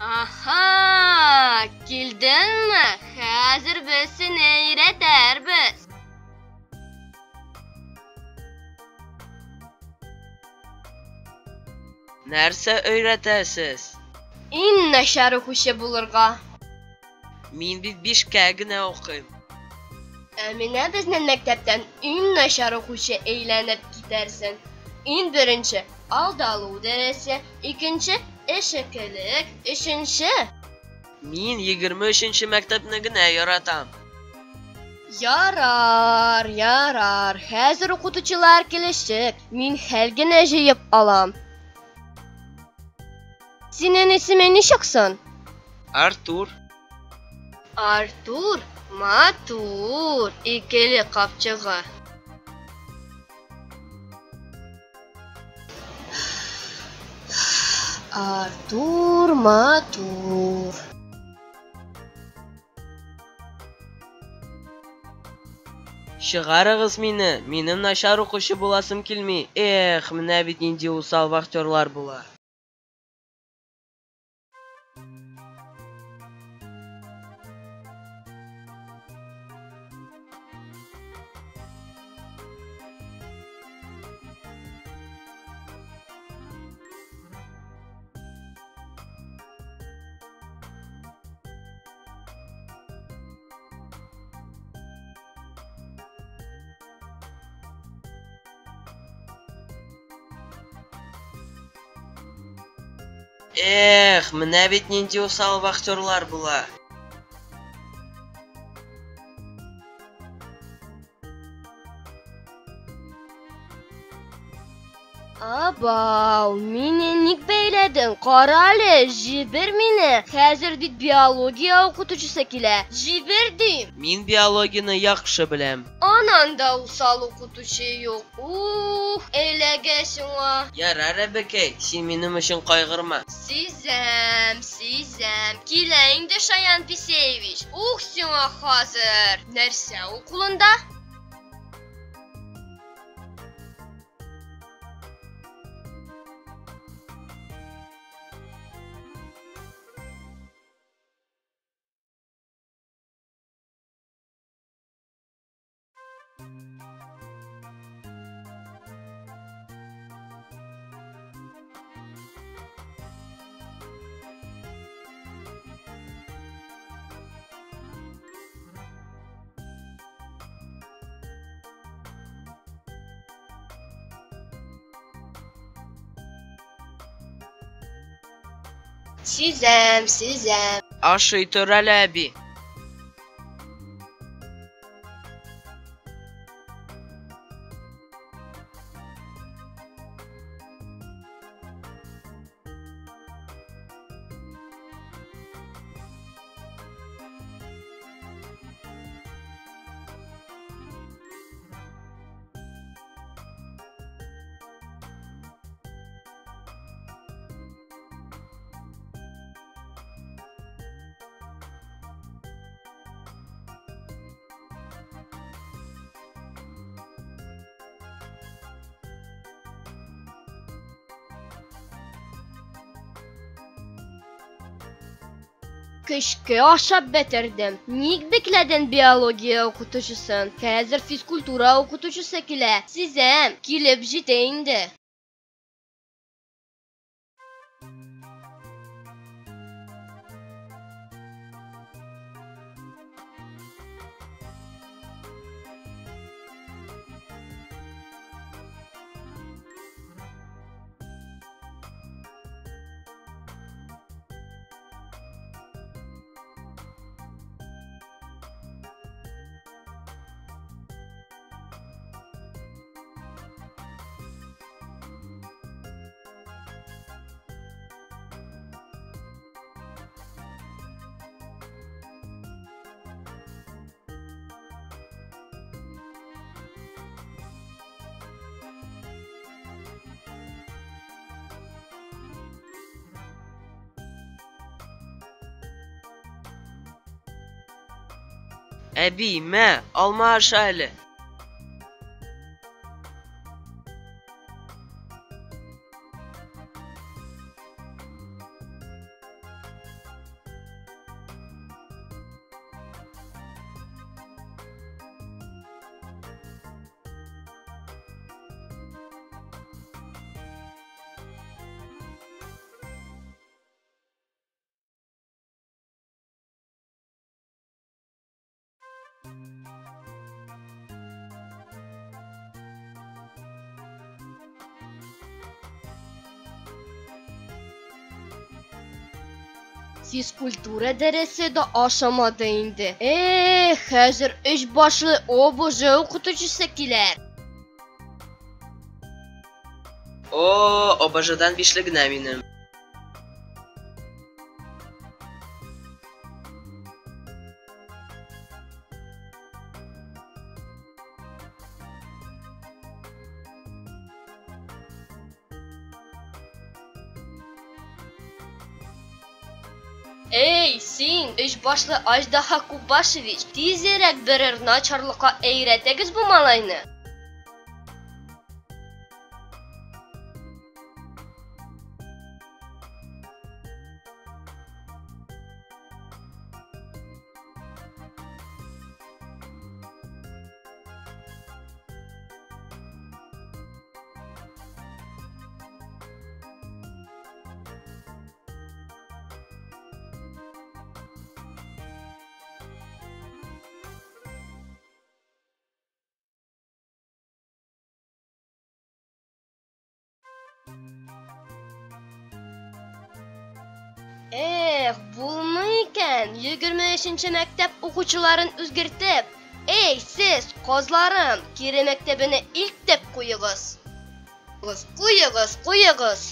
Аха, килдеңме? Хәзер без сине өйрәтәрбез. Нәрсә өйрәтәсез? Иң начар укучы булырга. Мин бит бишкә генә укыйм. Ә менә безнең мәктәптән иң начар укучы әйләнеп китәрсең. Иң беренче алдалу дәресе, икенче эшекелек, өченче. Мин 23 нче мәктәпне генә яратам. Ярар, ярар, хәзер укытучылар киләчәк, мин хәл генә җыеп алам. Синең исемең ничек соң? Артур. Артур, матур, икеле капчыгы. Артур матур. Чыгарыгыз мине, минем начар укучы буласым килми. Эх, менә бит нинди усал вахтерлар була. Эх, менә бит нинди усал вахтерлар була. Абау, мине ник бәйләдең? Кара әле, җибер мине. Хәзер бит биология укытучысы килә. Җибер дим. Мин биологияне яхшы беләм. Аннан да усал укытучы юк. Ух, эләгә сиңа. Ярар, әбекәй, син минем өчен кайгырма. Сизәм, сизәм. Килә инде Шаян Писеевич. Ух, сиңа хәзер. Нәрсә ул кулында? Сизәм, сизәм. Ашый тор әле, әби. Көчкә ашап бетердем. Ник бикләдең биология укытучысын? Хәзер физкультура укытучысы килә. Сизәм, килеп җитә инде. Әби, мә, алма аша әле. Физкультура дәресе дә ашамады инде. Эх, хәзер өч башлы ОБЖ укытучысы килер. О, ОБЖдан бишле генә минем. Эй, син, өч башлы Аждаһа Кубашевич, тизрәк берәр начарлыкка өйрәтегез бу малайны. Эх, булмый икән, 23 мәктәп укучыларын үзгәртеп. Эй, сез, казларым, кире мәктәбенә илтеп куегыз. Куегыз, куегыз.